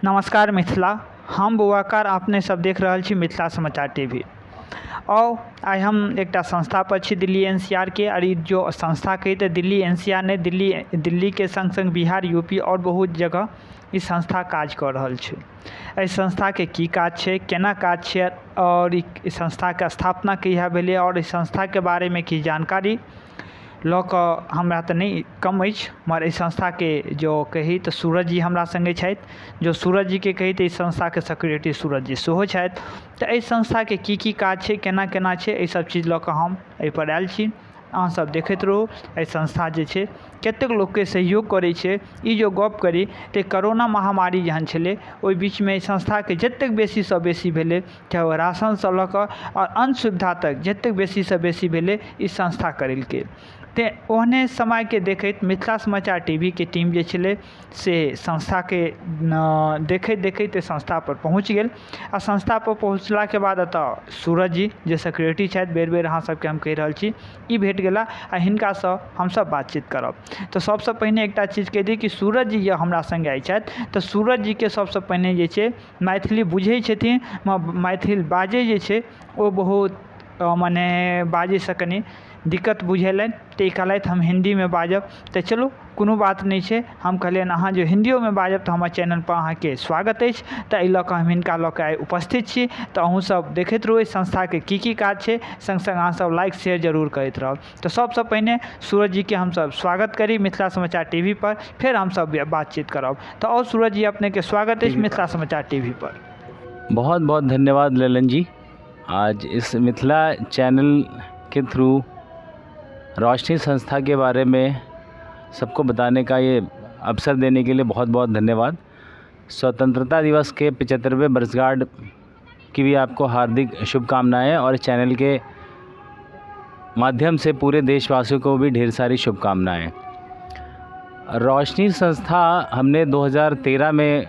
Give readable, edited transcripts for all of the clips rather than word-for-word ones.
नमस्कार मिथिला, हम बौआकार, अपने सब देख रहल छी मिथिला समाचार टीवी। आउ आइ हम एकटा संस्था पर छी दिल्ली एनसीआर के। और ई जो संस्था कही तऽ दिल्ली एनसीआर नहि, दिल्ली के संग संग बिहार, यूपी और बहुत जगह ई संस्था काज कऽ रहल छै। एहि संस्था के की काज छै, केना काज छै और ई संस्था के स्थापना कहिया भेलै और एहि संस्था के बारे मे की जानकारी लऽ कऽ हमरा तऽ नहि कम अछि, मगर एहि संस्थाके जो कही तऽ सूरज जी हमरा सङ्गे छथि। जो सूरज जीके कही तऽ एहि संस्थाके सेक्रेटरी सूरज जी सेहो छथि। तऽ एहि संस्थाके की की काज छै, केना केना छै, एहि सब चीज लऽ कऽ हम एहिपर आयल छी। अहाँ सब देखैत रहू। एहि संस्था जे छै कतेक लोकके सहयोग करै छै। ई जो गप करी तऽ करोना महामारी जहन छलै, ओहि बीचमे एहि संस्थाके जतेक बेसीसँ बेसी भेलै, चाहे ओ राशनसँ लऽ कऽ आओर अन्य सुविधा तक, जतेक बेसीसँ बेसी भेलै, ई संस्था करेलकै। तऽ ओहने समयके देखैत मिथिला समाचार टी वी के टीम जे छलै से संस्थाके देखैत देखैत संस्थापर पहुँच गेल। आ संस्थापर पहुँचलाके बाद एतऽ सूरज जी जे सेक्रेटरी छथि, बेर बेर अहाँ सबके हम कहि रहल छी, ई भेट गेला आ हिनकासँ हमसब बातचीत करब। तऽ सबसँ पहिने एकटा चीज कहि दी कि सूरज जी जे हमरा सङ्गे आइ छथि, तऽ सूरज जीके सबसँ पहिने जे छै मैथिली बुझै छथिन, मैथिल बाजै जे छै ओ बहुत मने बाजैसँ कनि दिक्कत बुझेलनि, तऽ ई कहलथि हम हिन्दीमे बाजब। तऽ चलू, कोनो बात नहि छै। हम कहलियनि, अहाँ जे हिन्दियोमे बाजब तऽ हमर चैनलपर अहाँके स्वागत अछि। तऽ एहि लऽ कऽ हम हिनका लऽ कऽ आइ उपस्थित छी। तऽ अहूँ सब देखैत रहू, एहि संस्थाके की की काज छै। सङ्ग सङ्ग अहाँ सब लाइक शेयर जरूर करैत रहब। तऽ सबसँ पहिने सूरज जीके हमसब स्वागत करी मिथिला समाचार टी वी पर, फेर हमसब बातचीत करब। तऽ आओर सूरज जी, अपनेके स्वागत अछि मिथिला समाचार टी वी पर। बहुत बहुत धन्यवाद ललन जी। आज इस मिथिला चैनल के थ्रू रोशनी संस्था के बारे में सबको बताने का ये अवसर देने के लिए बहुत बहुत धन्यवाद। स्वतंत्रता दिवस के 75वें वर्षगांठ की भी आपको हार्दिक शुभकामनाएं और चैनल के माध्यम से पूरे देशवासियों को भी ढेर सारी शुभकामनाएं। रोशनी संस्था हमने 2013 में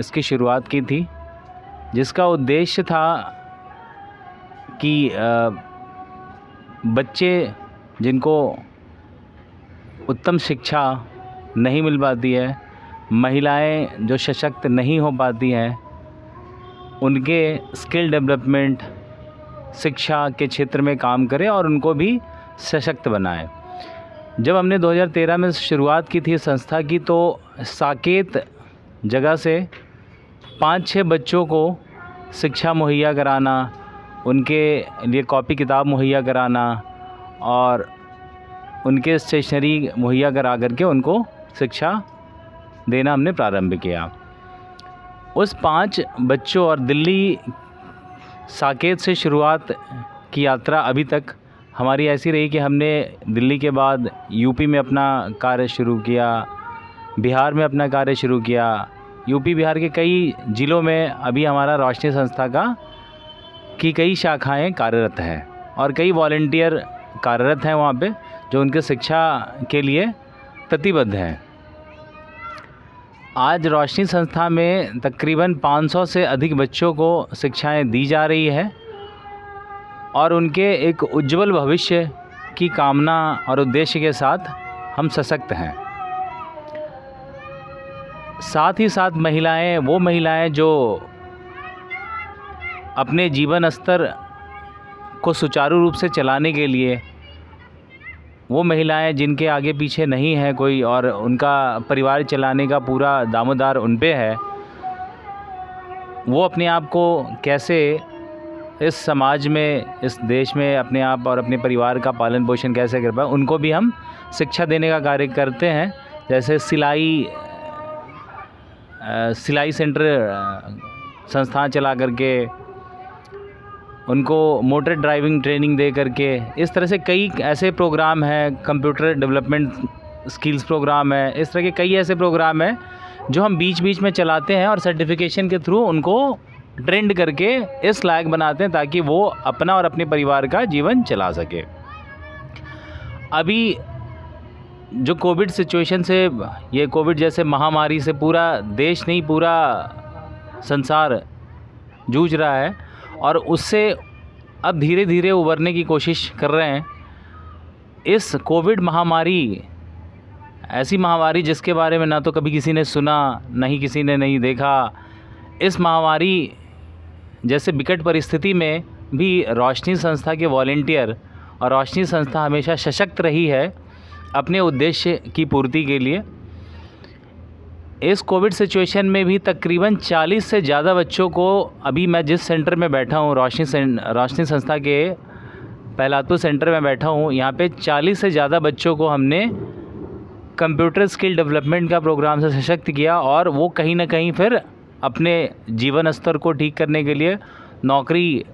इसकी शुरुआत की थी, जिसका उद्देश्य था कि बच्चे जिनको उत्तम शिक्षा नहीं मिल पाती है, महिलाएं जो सशक्त नहीं हो पाती हैं, उनके स्किल डेवलपमेंट, शिक्षा के क्षेत्र में काम करें और उनको भी सशक्त बनाएं। जब हमने 2013 में शुरुआत की थी संस्था की, तो साकेत जगह से 5-6 बच्चों को शिक्षा मुहैया कराना, उनके लिए कॉपी किताब मुहैया कराना और उनके स्टेशनरी मुहैया करा करके उनको शिक्षा देना हमने प्रारंभ किया। उस 5 बच्चों और दिल्ली साकेत से शुरुआत की यात्रा अभी तक हमारी ऐसी रही कि हमने दिल्ली के बाद यूपी में अपना कार्य शुरू किया, बिहार में अपना कार्य शुरू किया। यूपी बिहार के कई ज़िलों में अभी हमारा रोशनी संस्था का की कई शाखाएं कार्यरत हैं और कई वॉलंटियर कार्यरत हैं वहाँ पे, जो उनके शिक्षा के लिए प्रतिबद्ध हैं। आज रोशनी संस्था में तकरीबन 500 से अधिक बच्चों को शिक्षाएं दी जा रही है और उनके एक उज्जवल भविष्य की कामना और उद्देश्य के साथ हम सशक्त हैं। साथ ही साथ महिलाएं, वो महिलाएं जो अपने जीवन स्तर को सुचारू रूप से चलाने के लिए, वो महिलाएं जिनके आगे पीछे नहीं है कोई और उनका परिवार चलाने का पूरा दामोदार उन पे है, वो अपने आप को कैसे इस समाज में, इस देश में अपने आप और अपने परिवार का पालन पोषण कैसे कर पाए, उनको भी हम शिक्षा देने का कार्य करते हैं। जैसे सिलाई सिलाई सेंटर संस्थान चला करके, उनको मोटर ड्राइविंग ट्रेनिंग दे करके, इस तरह से कई ऐसे प्रोग्राम हैं। कंप्यूटर डेवलपमेंट स्किल्स प्रोग्राम है। इस तरह के कई ऐसे प्रोग्राम हैं जो हम बीच बीच में चलाते हैं और सर्टिफिकेशन के थ्रू उनको ट्रेंड करके इस लायक बनाते हैं ताकि वो अपना और अपने परिवार का जीवन चला सके। अभी जो कोविड सिचुएशन से, ये कोविड जैसे महामारी से पूरा देश नहीं, पूरा संसार जूझ रहा है और उससे अब धीरे धीरे उभरने की कोशिश कर रहे हैं। इस कोविड महामारी ऐसी महामारी जिसके बारे में ना तो कभी किसी ने सुना, ना ही किसी ने नहीं देखा। इस महामारी जैसे विकट परिस्थिति में भी रोशनी संस्था के वॉलंटियर और रोशनी संस्था हमेशा सशक्त रही है अपने उद्देश्य की पूर्ति के लिए। इस कोविड सिचुएशन में भी तकरीबन 40 से ज़्यादा बच्चों को, अभी मैं जिस सेंटर में बैठा हूँ, रोशनी संस्था के पहलादपुर सेंटर में बैठा हूँ, यहाँ पे 40 से ज़्यादा बच्चों को हमने कंप्यूटर स्किल डेवलपमेंट का प्रोग्राम से सशक्त किया और वो कहीं ना कहीं फिर अपने जीवन स्तर को ठीक करने के लिए नौकरी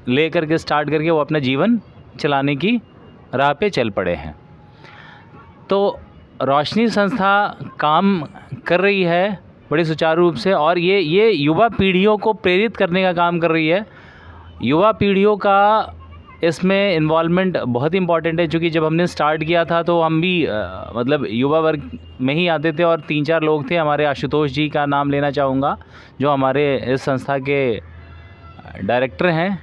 ले करके स्टार्ट करके वो अपना जीवन चलाने की राह पे चल पड़े हैं। तो रोशनी संस्था काम कर रही है बड़े सुचारू रूप से और ये युवा पीढ़ियों को प्रेरित करने का काम कर रही है। युवा पीढ़ियों का इसमें इन्वॉल्वमेंट बहुत इम्पॉर्टेंट है, क्योंकि जब हमने स्टार्ट किया था तो हम भी मतलब युवा वर्ग में ही आते थे और 3-4 लोग थे हमारे। आशुतोष जी का नाम लेना चाहूँगा जो हमारे इस संस्था के डायरेक्टर हैं,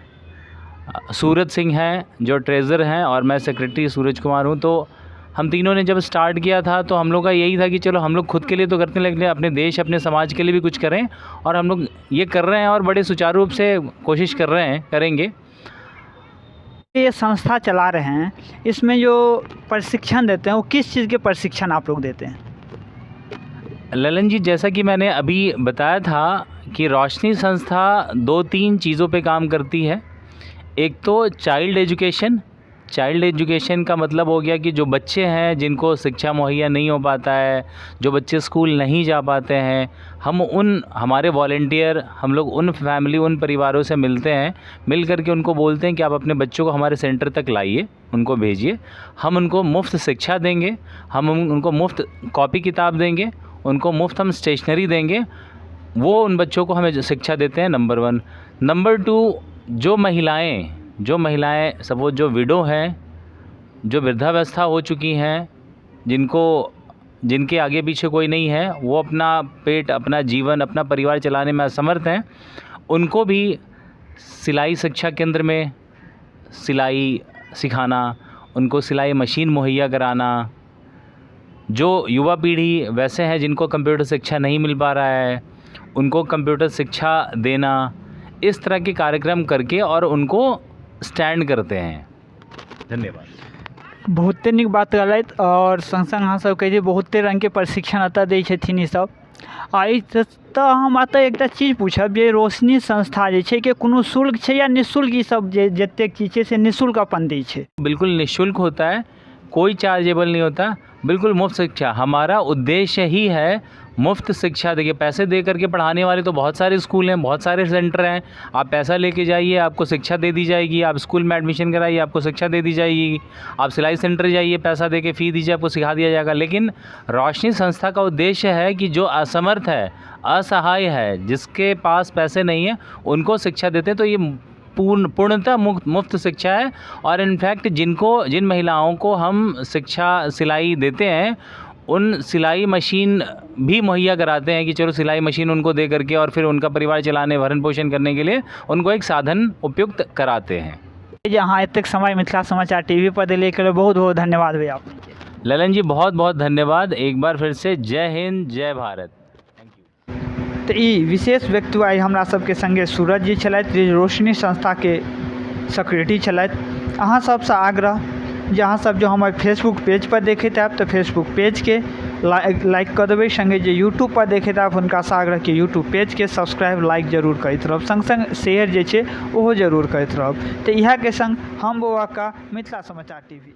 सूरज सिंह हैं जो ट्रेज़र हैं और मैं सेक्रेटरी सूरज कुमार हूँ। तो हम तीनों ने जब स्टार्ट किया था तो हम लोग का यही था कि चलो हम लोग खुद के लिए तो करते हैं, लेकिन अपने देश अपने समाज के लिए भी कुछ करें, और हम लोग ये कर रहे हैं और बड़े सुचारू रूप से कोशिश कर रहे हैं, करेंगे। ये संस्था चला रहे हैं, इसमें जो प्रशिक्षण देते हैं वो किस चीज़ के प्रशिक्षण आप लोग देते हैं? ललन जी, जैसा कि मैंने अभी बताया था कि रोशनी संस्था 2-3 चीज़ों पे काम करती है। एक तो चाइल्ड एजुकेशन। चाइल्ड एजुकेशन का मतलब हो गया कि जो बच्चे हैं जिनको शिक्षा मुहैया नहीं हो पाता है, जो बच्चे स्कूल नहीं जा पाते हैं, हम उन हमारे वॉलंटियर हम लोग उन फैमिली उन परिवारों से मिलते हैं, मिल कर के उनको बोलते हैं कि आप अपने बच्चों को हमारे सेंटर तक लाइए, उनको भेजिए, हम उनको मुफ्त शिक्षा देंगे, हम उनको मुफ्त कॉपी किताब देंगे, उनको मुफ्त हम स्टेशनरी देंगे, वो उन बच्चों को हमें शिक्षा देते हैं। नंबर 1। नंबर 2, जो महिलाएं सपोज जो विडो हैं, जो वृद्धावस्था हो चुकी हैं, जिनके आगे पीछे कोई नहीं है, वो अपना पेट अपना जीवन अपना परिवार चलाने में असमर्थ हैं, उनको भी सिलाई शिक्षा केंद्र में सिलाई सिखाना, उनको सिलाई मशीन मुहैया कराना। जो युवा पीढ़ी वैसे हैं जिनको कंप्यूटर शिक्षा नहीं मिल पा रहा है, उनको कंप्यूटर शिक्षा देना, इस तरह के कार्यक्रम करके और उनको स्टैंड करते हैं। धन्यवाद। बहुते नीक बात कहलथि और संग संग अहाँ सब कहै छी बहुते रङ्गके प्रशिक्षण एतऽ दै छथिन ई सब। आ ई तऽ हम एतऽ एकटा चीज पूछब जे रोशनी संस्था जे छै के कोनो शुल्क छै या निःशुल्क ई सब जे जतेक चीज छै से निःशुल्क अपन दै छै? बिल्कुल निःशुल्क होता है, कोई चार्जेबल नहीं होता, बिल्कुल मुफ्त शिक्षा। हमारा उद्देश्य ही है मुफ्त शिक्षा। देखिए, पैसे दे करके पढ़ाने वाले तो बहुत सारे स्कूल हैं, बहुत सारे सेंटर हैं, आप पैसा लेके जाइए आपको शिक्षा दे दी जाएगी, आप स्कूल में एडमिशन कराइए आपको शिक्षा दे दी जाएगी, आप सिलाई सेंटर जाइए पैसा दे के फ़ी दीजिए आपको सिखा दिया जाएगा। लेकिन रोशनी संस्था का उद्देश्य है कि जो असमर्थ है, असहाय है, जिसके पास पैसे नहीं है, उनको शिक्षा देते हैं। तो ये पूर्णतः मुफ्त शिक्षा है। और इनफैक्ट जिन महिलाओं को हम शिक्षा सिलाई देते हैं, उन सिलाई मशीन भी मुहैया कराते हैं कि चलो सिलाई मशीन उनको दे करके और फिर उनका परिवार चलाने भरण पोषण करने के लिए उनको एक साधन उपयुक्त कराते हैं। जे अहाँ एतेक समय मिथिला समाचार टीवी पर देलियै, एहिके लेल बहुत बहुत धन्यवाद भैया। ललन जी बहुत बहुत धन्यवाद एक बार फिर से। जय हिंद, जय भारत। तऽ ई विशेष व्यक्ति आइ हमरा सबके संगे सूरज जी छलथि, जे रोशनी संस्थाके सेक्रेटरी छलथि। अहाँ सबसँ आग्रह जे अहाँ सब जो हमर फेसबुक पेज पर देखैत आयब तऽ फेसबुक पेजके लाइक कऽ देबै, संगे जे यूट्यूब पर देखैत आयब हुनकासँ आग्रह कि यूट्यूब पेजके सब्सक्राइब लाइक जरूर करैत रहब, संग संग शेयर जे छै ओहो जरूर करैत रहब। तऽ इएहके संग हम बौआ का मिथिला समाचार टीवी।